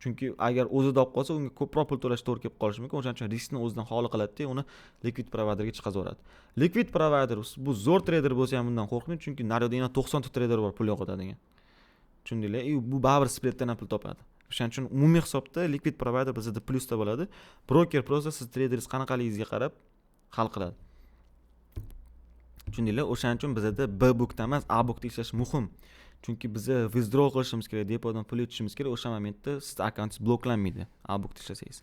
Chunki agar o'zida olib qolsa, unga ko'proq pul to'lash to'g'ri kelib qolishi mumkin. O'shaning uchun riskni o'zidan xoli qiladida, uni liquid providerga chiqazib yuboradi. Liquid provider bu zo'r treyder bo'lsa ham bundan qo'rqmang, chunki naryoqda yana 90 ta treyder bor pul yo'qotadigan. Tushundinglar? И bu baribir spreaddan ham pul topadi. O'shaning uchun umumiy hisobda liquid provider bizada plyusda bo'ladi. Broker просто siz treyderingiz qanaqaligingizga qarab hal qiladi. Tushundinglar? O'shaning uchun bizada B bookda emas, A bookda ishlash muhim. Chunki biza withdraw qilishimiz kerak, depodan pul yechishimiz kerak. O'sha momentda sizni akkauntingiz bloklanmaydi A bookda ishlasangiz.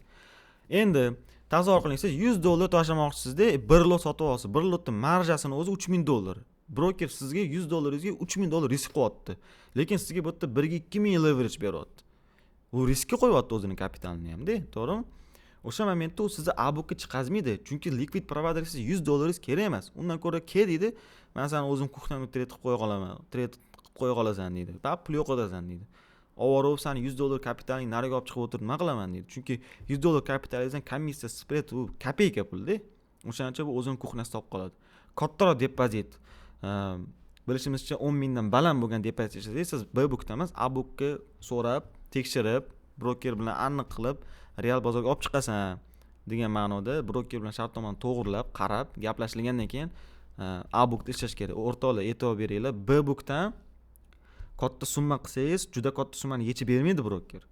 Endi tasavvur qiling, siz $100 tashlamoqchisizda, bir lot sotib olasiz. Bir lotni marjasini o'zi $3000. Broker sizga $100 ingizga $3000 risk qo'yapti. Lekin sizga bu yerda 1 ga 2000 leverage beryapti. U riskka qo'yyapti o'zini kapitalini hamda, to'g'rimi? O'sha momentda u sizni A bookka chiqazmaydi, chunki liquid provider siz $100 ingiz kerak emas. Undan ko'ra kel deydi, man sani o'zim кухня mda trade qilib qo'ya qolaman, trade qilib qo'ya qolasan deydi. Ba pul yo'qotasan deydi. Ovora bo'lib sani $100 kapitaling nariga olib chiqib o'tirib nima qilaman deydi. Chunki $100 kapitalingizdan komissiya, spread u kopeyka pulda. O'shaning uchun bu o'zini кухня sida olib qoladi. Kattaroq depozit, bilishimizcha 10 mingdan baland bo'lgan depozit ishlasangiz, siz B bookda emas, A bookka so'rab, tekshirib, broker bilan aniq qilib, real bozorga olib chiqasan degan ma'noda broker bilan shartnomani to'g'irlab, qarab, gaplashilgandan keyin A bookda ishlash kerak. O'rtoqlar, e'tibor beringlar, B bookdan katta summa qilsangiz, juda katta summani yechib bermaydi broker.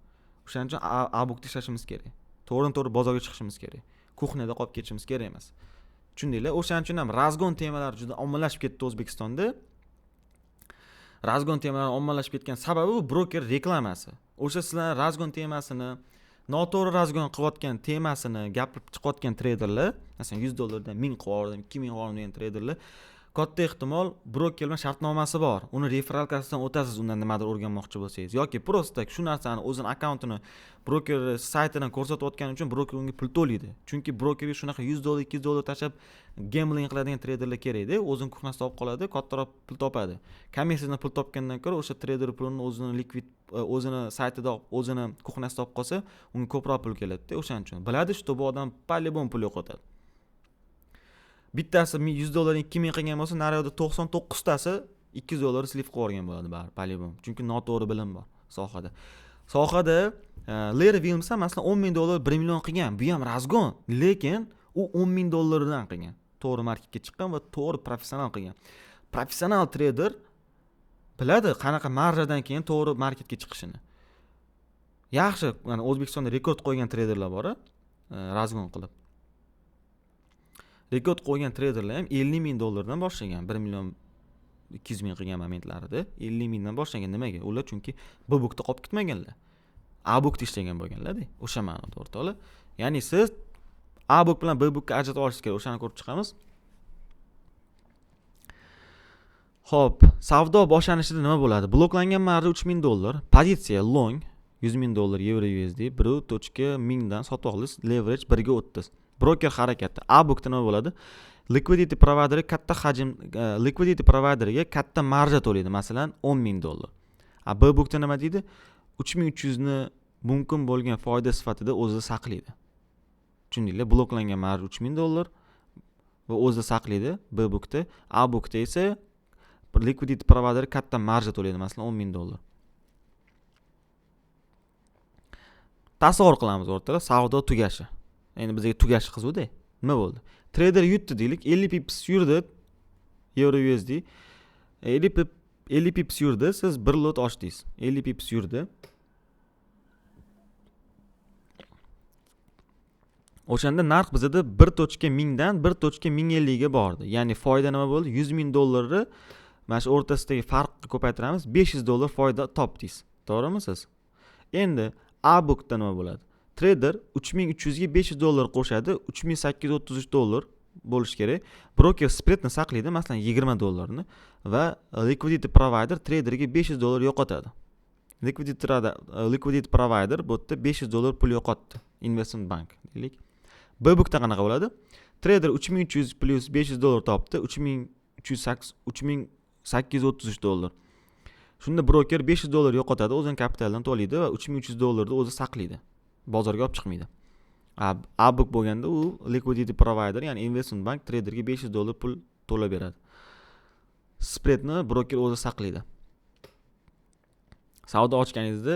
O'shaning uchun A bookda ishlashimiz kerak. To'g'ridan-to'g'ri bozorga chiqishimiz kerak. Kuxnyada qolib ketishimiz kerak emas. Tushundinglar? O'shaning uchun ham razgon temalar juda ommalashib ketdi O'zbekistonda. Razgon temalar ommalashib ketgan sababi bu broker reklamasi. O'sha sizlar razgon temasini, noto'g'ri razgon qilayotgan temasini gapirib chiqayotgan treyderlar, masalan $100 dan 1000 qilib yubordim, 2000 qilib yubordim degan treyderlar katta ehtimol broker bilan shartnomasi bor. Uni referalkasidan o'tasiz, undan nimadir o'rganmoqchi bo'lsangiz yoki просто shu narsani o'zini akkauntini broker saytidan ko'rsatayotgani uchun broker unga pul to'laydi. Chunki brokerga shunaqa $100, $200 tashlab gambling qiladigan treyderlar kerakda, o'zini kuxnasida olib qoladi, kattaroq pul topadi. Komissiyadan pul topgandan ko'ra o'sha treyder pulini o'zini likvid, o'zini saytida, o'zini kuxnasida olib qolsa, unga ko'proq pul keladi-da. O'shaning uchun biladi, что bu odam по-любому pul yo'qotadi. Bittasi $100 dan 2000 qilgan bo'lsa, nari yoqda 99 tasi $200 slив qilib yuborgan bo'ladi baribir, по-любому. Chunki noto'g'ri bilim bor sohada. Sohada Larry Williams ham masalan $10,000 1 million qilgan. Bu ham razgon, lekin u $10,000 dan qilgan. To'g'ri marketga chiqqan va to'g'ri professional qilgan. Professional treyder biladi qanaqa marjadan keyin to'g'ri marketga chiqishini. Yaxshi, mana O'zbekistonda rekord qo'ygan treyderlar bor, razgon qilib. Rekord qo'ygan treyderlar ham $50,000 dan boshlagan, 1 million 200 ming qilgan momentlarida 50,000 dan boshlagan. Nimaga? Ular chunki B bookda qolib ketmaganlar. A bookda ishlagan bo'lganlar-da. O'sha ma'noda o'rtoqlar. Ya'ni siz A book bilan B bookka ajratib olishingiz kerak. O'shani ko'rib chiqamiz. Xo'p, savdo boshlanishida nima bo'ladi? Bloklangan marja $3000, pozitsiya long $100,000 yevro USD 1.1000 dan sotib oldingiz, leverage 1 ga 30. Broker harakati. A bookda nima bo'ladi? Liquidity providerga katta hajm, liquidity providerga katta marja to'laydi, masalan $10,000. A B bookda nima deydi? 3300 ni mumkin bo'lgan foyda sifatida o'zida saqlaydi. Tushundinglar? Bloklangan marja $3000 va o'zida saqlaydi B bookda. A bookda esa liquidity provider katta marja to'laydi, masalan $10,000. Tasavvur qilamiz o'rtada savdo tugashi. Endi bizga tugashi qiziq-da. Nima bo'ldi? Trader yutdi deylik, 50 pips yurdi yevro USD. 50 pips yurdi, siz bir lot ochdingiz. 50 pips yurdi. O'shanda narx bizada 1.1000 dan 1.1050 ga bordi. Ya'ni foyda nima bo'ldi? $100,000 mana shu o'rtasidagi farqni ko'paytiramiz, $500 foyda topdingiz. To'g'rimi siz? Endi A bookda nima bo'ladi? Trader 3300 ga $500 qo'shadi, $3833 bo'lishi kerak. Broker spreadni saqlaydi, masalan $20 va liquidity provider traderga $500 yo'qotadi. Liquidity provider bu yerda $500 pul yo'qotdi. Investment bank deylik. B bookda qanaqa bo'ladi? Trader 3300 plus $500 topdi, $3833. Shunda broker $500 yo'qotadi, o'zining kapitalidan to'laydi va $3300 o'zi saqlaydi. Bozorga olib chiqmaydi. A book bo'lganda u liquidity provider, ya'ni investment bank traderga $500 pul to'lab beradi. Spreadni broker o'zi saqlaydi. Savdo ochganingizda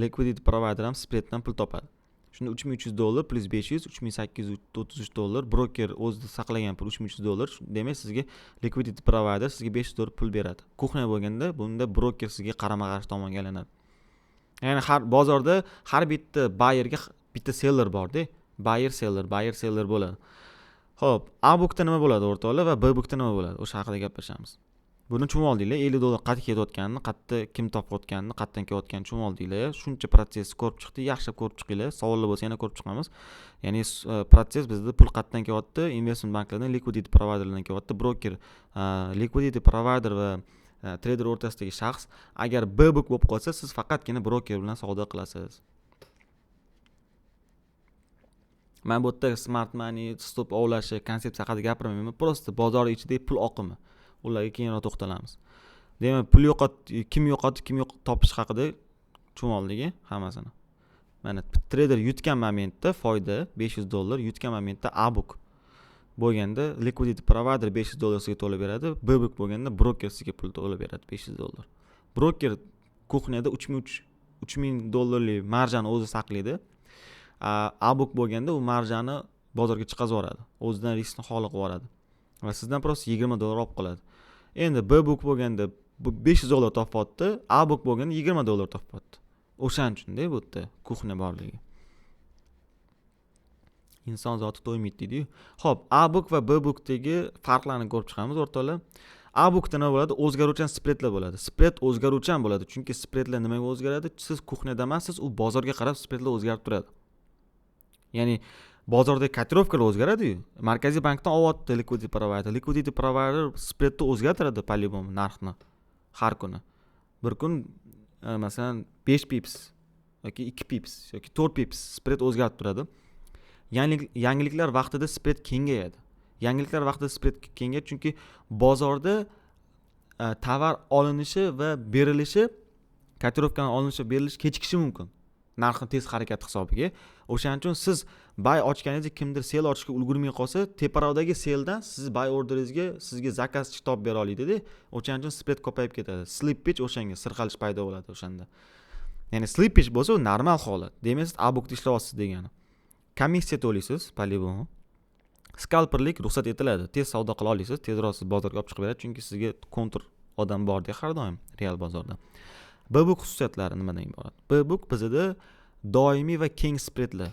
liquidity provider ham spreaddan pul topadi. Shunda $3300 plus 500, $3833 broker o'zida saqlagan pul $3300. Demak, sizga liquidity provider sizga $500 pul beradi. Kuxnya bo'lganda bunda broker sizga qarama-qarshi tomonga aylanadi. Ya'ni har bozorda har bitta buyerga bitta seller bor-da. Buyer seller, buyer seller bo'ladi. Xo'p, A bookda nima bo'ladi o'rtoqlar va B bookda nima bo'ladi? O'sha haqida gaplashamiz. Buni tushunib oldinglar, $50 qayerga ketayotganini, qayerda kim topayotganini, qayerdan kelayotganini tushunib oldinglar. Shuncha protsessni ko'rib chiqdik, yaxshilab ko'rib chiqinglar. Savollar bo'lsa yana ko'rib chiqamiz. Ya'ni protsess bizda pul qayerdan kelyapti? Investment banklardan, liquidity providerlardan kelyapti. Broker, liquidity provider va trader o'rtasidagi shaxs agar B book bo'lib qolsa, siz faqatgina broker bilan savdo qilasiz. Men bu yerda smart money, stop ovlashi konsepsiya haqida gapirmayman. Просто bozor ichidagi pul oqimi. Ularga keyinroq to'xtalamiz. Demak, pul yo'qot, kim yo'qotdi, kim yo'q topish haqida tushunib oldik hammasini. Mana trader yutgan momentda foyda $500, yutgan momentda A book bo'lganda liquidity provider $500 sizga to'lab beradi, B book bo'lganda broker sizga pul to'lab beradi $500. Broker kuxnyada $3000 marjani o'zi saqlaydi. A book bo'lganda u marjani bozorga chiqazib yuboradi. O'zidan riskni xoli qilib yuboradi. Va sizdan просто $20 olib qoladi. Endi B book bo'lganda bu $500 topyapti, A book bo'lganda $20 topyapti. O'shaning uchun-da bu yerda кухня borligi. Inson zoti to'ymaydi deydi-yu. Xo'p, A book va B bookdagi farqlarni ko'rib chiqamiz, o'rtoqlar. A bookda nima bo'ladi? O'zgaruvchan spreadlar bo'ladi. Spread o'zgaruvchan bo'ladi, chunki spreadlar nimaga o'zgaradi? Siz кухня da emassiz, u bozorga qarab spreadlar o'zgarib turadi. Ya'ni bozordagi котировка lar o'zgaradi-yu. Markaziy bankdan olyapti liquidity provider. Liquidity provider spreadni o'zgartiradi по-любому, narxni har kuni. Bir kun masalan, 5 pips yoki 2 pips yoki 4 pips spread o'zgarib turadi. Yangiliklar vaqtida spread kengayadi. Yangiliklar vaqtida spread kengayadi, chunki bozorda tovar olinishi va berilishi, котировка ni olinishi, berilishi kechikishi mumkin narxni tez harakati hisobiga. O'shaning uchun siz buy ochganingizda kimdir sell ochishga ulgurmay qolsa, teparoqdagi selldan siz buy orderingizga sizga заказ topib bera oladida. O'shaning uchun spread ko'payib ketadi. Slippage, o'shanga sirg'alish paydo bo'ladi o'shanda. Ya'ni slippage bo'lsa, u normal holat, demak, siz A bookda ishlayapsiz degani. Komissiya to'laysiz по-любому. Skalperlik ruxsat etiladi, tez savdo qila olasiz, tezroq siz bozorga olib chiqib beradi, chunki sizga kontr odam borda har doim real bozorda. B book xususiyatlari nimadan iborat? B book bizada doimiy va keng spreadlar.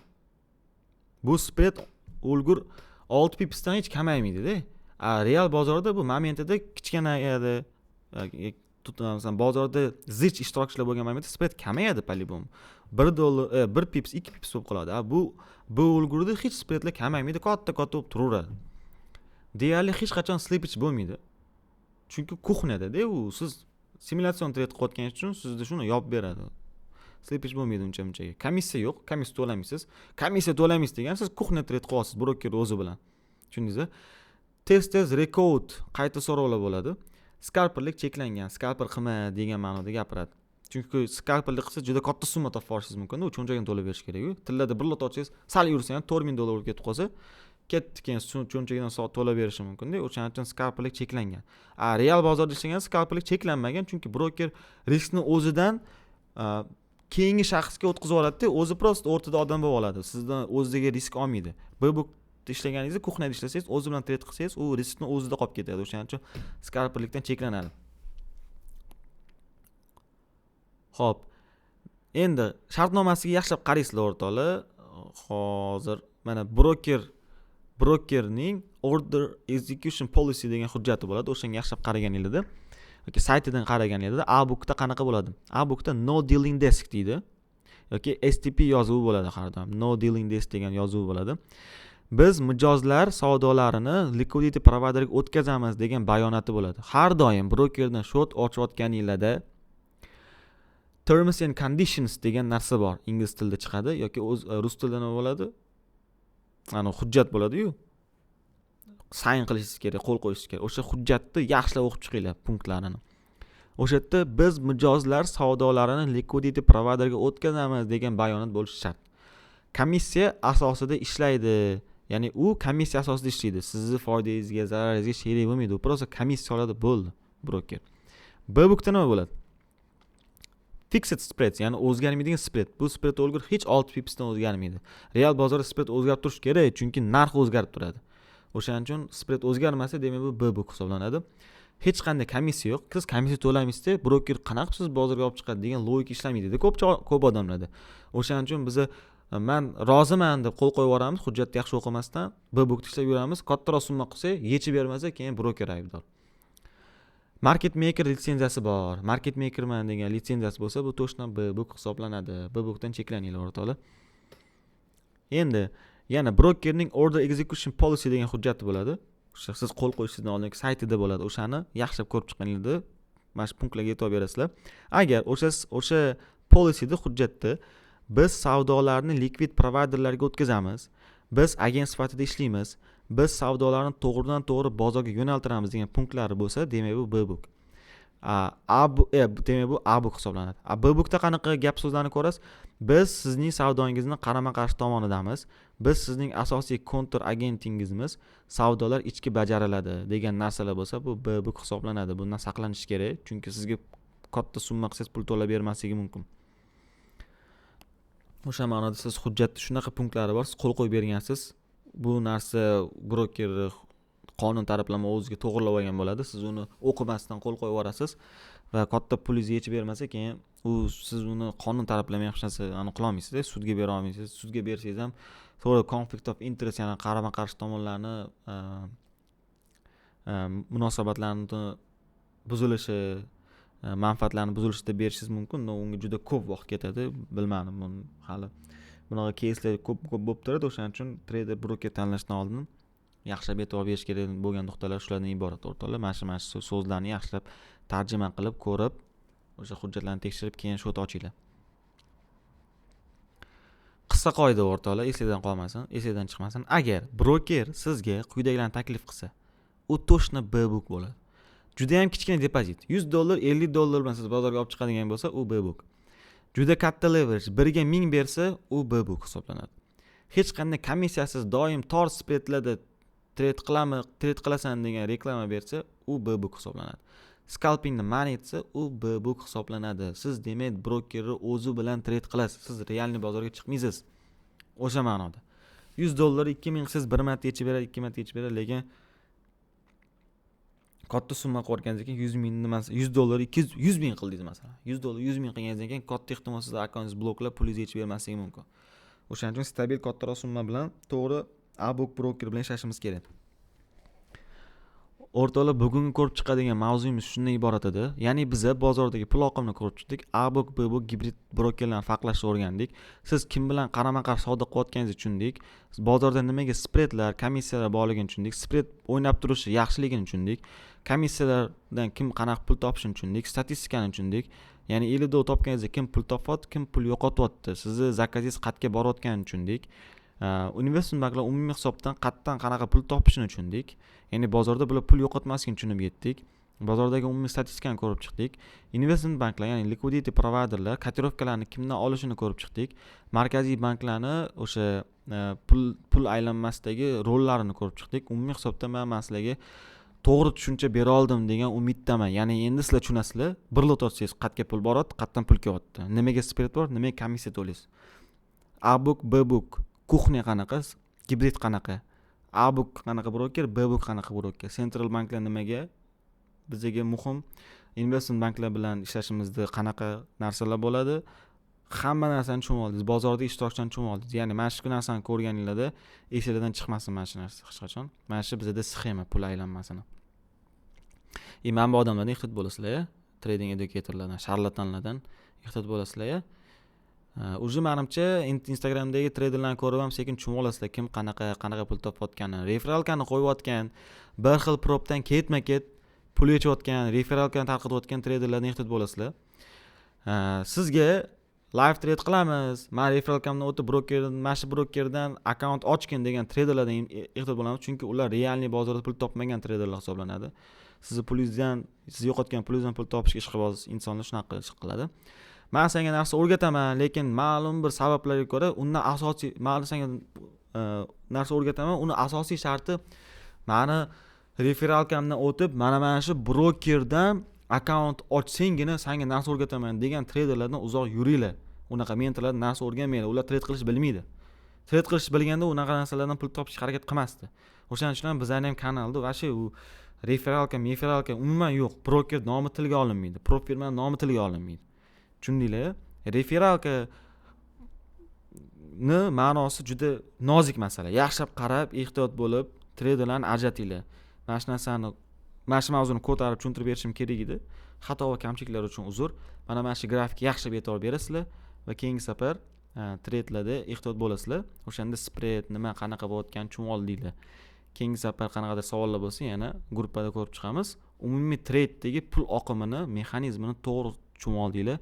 Bu spread o'lgur 6 pipsdan hech kamaymaydida. A real bozorda bu momentida kichkinayadi. Masalan, bozorda zich ishtirokchilar bo'lgan momentda spread kamayadi по-любому, $1, 1 pips, 2 pips bo'lib qoladi. A bu o'lgurda hech spreadlar kamaymaydi, katta katta bo'lib turaveradi. Deyarli hech qachon slippage bo'lmaydi, chunki кухня dada u. Siz simulyatsion trade qilayotganingiz uchun sizda shuni yopib beradi, slippage bo'lmaydi uncha munchaga. Komissiya yo'q, komissiya to'lamaysiz. Komissiya to'lamaysiz degani, siz кухня trade qilyapsiz broker o'zi bilan, tushundingiz? Tez tez requote, qayta so'rovlar bo'ladi. Skalperlik cheklangan, skalper qilma degan ma'noda gapiradi, chunki skalperlik qilsa, juda katta summa topib olishingiz mumkinda. U cho'ntagidan to'lab berish kerakku. Tillada bir lot ochsangiz, sal yursa ham $4000 bo'lib ketib qolsa, ketdi, keyin cho'ntagidan to'lab berishi mumkinda. O'shaning uchun skalperlik cheklangan. A real bozorda ishlaganda skalperlik cheklanmagan, chunki broker riskni o'zidan keyingi shaxsga o'tkazib yuboradida, o'zi просто o'rtada odam bo'lib oladi, sizdan o'ziga risk olmaydi. B bookda ishlaganingizda, кухня da ishlasangiz, o'zi bilan trade qilsangiz, u riskni o'zida qolib ketadi, o'shaning uchun skalperlikdan cheklanadi. Ho'p, endi shartnomasiga yaxshilab qaraysizlar, o'rtoqlar. Hozir mana brokerning order execution policy degan hujjati bo'ladi. O'shanga yaxshilab qaraganinglarda yoki saytidan qaraganinglarda, A bookda qanaqa bo'ladi? A bookda "no dealing desk" deydi yoki STP yozuvi bo'ladi. Har doim "no dealing desk" degan yozuvi bo'ladi. Biz mijozlar savdolarini liquidity providerga o'tkazamiz degan bayonoti bo'ladi. Har doim brokerdan счёт ochayotganinglarda terms and conditions degan narsa bor, ingliz tilida chiqadi yoki o'z rus tilida nima bo'ladi, ana hujjat bo'ladiyu, sign qilishingiz kerak, qo'l qo'yishingiz kerak. O'sha hujjatni yaxshilab o'qib chiqinglar punktlarini. O'sha yerda biz mijozlar savdolarini liquidity providerga o'tkazamiz degan bayonot bo'lishi shart. Komissiya asosida ishlaydi, ya'ni u komissiya asosida ishlaydi, sizni foydangizga, zararingizga sherik bo'lmaydi, u просто komissiya oladi, bo'ldi, broker. B bookda nima bo'ladi? Fixed spread, ya'ni o'zgarmaydigan spread. Bu spread o'lgur hech 6 pipsdan o'zgarmaydi. Real bozorda spread o'zgarib turishi kerak, chunki narx o'zgarib turadi. O'shaning uchun spread o'zgarmasa, demak, bu B book hisoblanadi. Hech qanday komissiya yo'q. Siz komissiya to'lamaysizda, broker qanaqa qilib siz bozorga olib chiqadi degan logika ishlamaydida ko'p odamlarda. O'shaning uchun biza man roziman deb qo'l qo'yib yuboramiz hujjatni yaxshi o'qimasdan, B bookda ishlab yuramiz. Kattaroq summa qilsak, yechib bermasa, keyin broker aybdor. Market maker litsenziyasi bor, market makerman degan litsenziyasi bo'lsa, bu точно B book hisoblanadi. B bookdan cheklaninglar, o'rtoqlar. Endi yana brokerning order execution policy degan hujjati bo'ladi. O'sha siz qo'l qo'yishingizdan oldin saytida bo'ladi. O'shani yaxshilab ko'rib chiqqaningizda mana shu punktlarga e'tibor berasizlar. Agar o'sha policyda, hujjatda biz savdolarni likvid providerlarga o'tkazamiz, biz agent sifatida ishlaymiz, biz savdolarni to'g'ridan to'g'ri bozorga yo'naltiramiz degan punktlari bo'lsa, demak, bu B book, a bu demak, bu A book hisoblanadi. A B bookda qanaqa gap so'zlarni ko'rasiz? Biz sizning savdongizni qarama qarshi tomonidamiz, biz sizning asosiy kontr agentingizmiz, savdolar ichki bajariladi degan narsalar bo'lsa, bu B book hisoblanadi. Bundan saqlanish kerak, chunki sizga katta summa qilsangiz, pul to'lab bermasligi mumkin. O'sha ma'noda siz hujjatda shunaqa punktlari bor, siz qo'l qo'yib bergansiz, bu narsa brokerni Qonun taraflama o'ziga to'g'irlab olgan bo'ladi. Siz uni o'qimasdan qo'l qo'yib yuborasiz va katta pulingizni yechib bermasa, keyin u siz uni qonun taraflama hech narsa qila olmaysiz, sudga bera olmaysiz. Sudga bersangiz ham to'g'ri, conflict of interest, ya'ni qarama qarshi tomonlarni munosabatlarni buzilishi, manfaatlarni buzilishi deb berishingiz mumkin. Но unga juda ko'p vaqt ketadi. Bilmadim, buni hali bunaqa keyslar ko'p ko'p bo'lib turadi. O'shaning uchun treyder, broker tanlashdan oldin yaxshilab e'tibor berish kerak bo'lgan nuqtalar shulardan iborat, o'rtoqlar. Mana shu so'zlarni yaxshilab tarjima qilib ko'rib, o'sha hujjatlarni tekshirib, keyin счёт ochinglar. Qissa qoida, o'rtoqlar, esingizdan qolmasin, esingizdan chiqmasin: agar broker sizga quyidagilarni taklif qilsa, u точно B book bo'ladi. Judayam kichkina depozit, 100 dollar, 50 dollar bilan siz bozorga olib chiqadigan bo'lsa, u B book. Juda katta leverage, 1 ga 1000 bersa, u B book hisoblanadi. Hech qanday komissiyasiz doim tor spredlarda trade qilami, trade qilasan degan reklama bersa, u B book hisoblanadi. Scalpingni man etsa, u B book hisoblanadi. Siz, demak, brokerni o'zi bilan trade qilasiz, siz реальный bozorga chiqmaysiz. O'sha ma'noda 100 dollar 2000 qilsangiz, bir marta yechib beradi, ikki marta yechib beradi, lekin katta summa qilib yuborganingizdan keyin, 100 mingni, masalan, 100 dollar 200 ming qildingiz, masalan, 100 dollar 100 ming qilganingizdan keyin katta ehtimol sizni akkauntingiz bloklab, pulingizni yechib bermasligi mumkin. O'shaning uchun stabil kattaroq summa bilan to'g'ri A book broker bilan ishlashimiz kerak. O'rtoqlar, bugungi ko'rib chiqadigan mavzuyimiz shundan iborat edi. Ya'ni biza bozordagi pul oqimini ko'rib chiqdik, A book, B book, gibrid brokerlarni farqlashni o'rgandik, siz kim bilan qarama qarshi savdo qilayotganingizni tushundik, bozorda nimaga spredlar, komissiyalar borligini tushundik, spred o'ynab turishi yaxshiligini tushundik, komissiyalardan kim qanaqa pul topishini tushundik, statistikani tushundik, ya'ni 50 dollar topganingizda kim pul topyapti, kim pul yo'qotyapti, sizni zakazingiz qayerga borayotganini tushundik, investment banklar umumiy hisobdan qayerdan qanaqa pul topishini tushundik, ya'ni bozorda bular pul yo'qotmasligini tushunib yetdik, bozordagi umumiy statistikani ko'rib chiqdik, investment banklar, ya'ni liquidity providerlar kotirovkalarni kimdan olishini ko'rib chiqdik, markaziy banklarni o'sha pul aylanmasidagi rollarini ko'rib chiqdik. Umumiy hisobda man sizlarga to'g'ri tushuncha bera oldim degan umiddaman. Ya'ni endi sizlar tushunasizlar, bir lot ochsangiz qayerga pul boryapti, qayerdan pul kelyapti, nimaga spred bor, nimaga komissiya to'laysiz, A book, B book, кухня qanaqa, gibrid qanaqa, A book qanaqa broker, B book qanaqa broker, central banklar nimaga bizga muhim, investment banklar bilan ishlashimizda qanaqa narsalar bo'ladi, hamma narsani tushunib oldingiz, bozorda ishtirokchilarni tushunib oldingiz. Ya'ni mana shu narsani ko'rganinglarda esinglardan chiqmasin mana shu narsa hech qachon. Mana shu bizada sxema pul aylanmasini. И mana bu odamlardan ehtiyot bo'lasizlar, trading educatorlardan, sharlatanlardan ehtiyot bo'lasizlar. Уже manimcha, Instagramdagi treyderlarni ko'rib ham sekin tushunib olasizlar, kim qanaqa qanaqa pul topayotganini. Рефералка ni qo'yayotgan, bir xil propdan ketma ket pul yechayotgan, рефералка ni tarqatayotgan treyderlardan ehtiyot bo'lasizlar. Sizga live trade qilamiz, man рефералка mdan o'tib broker, mana shu brokerdan akkaunt ochgin degan treyderlardan ehtiyot bo'lamiz, chunki ular реальный bozorda pul topmagan treyderlar hisoblanadi. Sizni pulingizdan, siz yo'qotgan pulingizdan pul topishga ishqiboz insonlar shunaqa ish qiladi. Man senga narsa o'rgataman, lekin ma'lum bir sabablarga ko'ra undan asosiy, ma'lum senga narsa o'rgataman, uni asosiy sharti mani рефералка mdan o'tib mana shu brokerdan akkaunt ochsanggina sanga narsa o'rgataman degan treyderlardan uzoq yuringlar. Unaqa mentorlardan narsa o'rganmanglar, ular trade qilishni bilmaydi. Trade qilishni bilganda unaqa narsalardan pul topishga harakat qilmasdi. O'shaning uchun ham bizlarni ham kanalda вообще u рефералка мефералка umuman yo'q, broker nomi tilga olinmaydi, prop firmani nomi tilga olinmaydi, tushundinglar? Рефералка ni ma'nosi juda nozik masala, yaxshilab qarab, ehtiyot bo'lib treyderlarni ajratinglar. Mana shu narsani, mana shu mavzuni ko'tarib tushuntirib berishim kerak edi. Xato va kamchiliklar uchun uzr. Mana shu grafikka yaxshilab e'tibor berasizlar va keyingi safar tradelarda ehtiyot bo'lasizlar. O'shanda spread nima, qanaqa bo'layotganini tushunib oldinglar. Keyingi safar qanaqadir savollar bo'lsa, yana gruppada ko'rib chiqamiz. Umumiy trade'dagi pul oqimini mexanizmini to'g'ri tushunib oldinglar,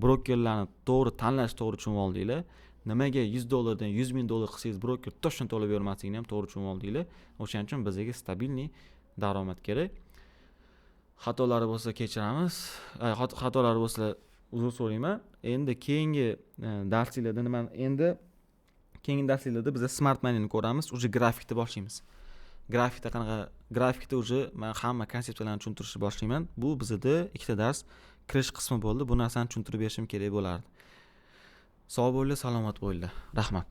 brokerlarni to'g'ri tanlash to'g'ri tushunib oldinglar, nimaga 100 dollardan 100 ming dollar qilsangiz broker точно to'lab bermasligini ham to'g'ri tushunib oldinglar. O'shaning uchun bizga стабильный daromad kerak. Xatolari bo'lsa kechiramiz, xatolari bo'lsa uzr so'rayman. Endi keyingi darsliklarda nima? Endi keyingi darsliklarda biz smart moneyni ko'ramiz, уже grafikda boshlaymiz. Grafikda qanaqa, grafikda уже man hamma konsepsiyalarni tushuntirishni boshlayman. Bu bizada ikkita dars kirish qismi bo'ldi, bu narsani tushuntirib berishim kerak bo'lardi. Sog' bo'linglar, salomat bo'linglar, rahmat.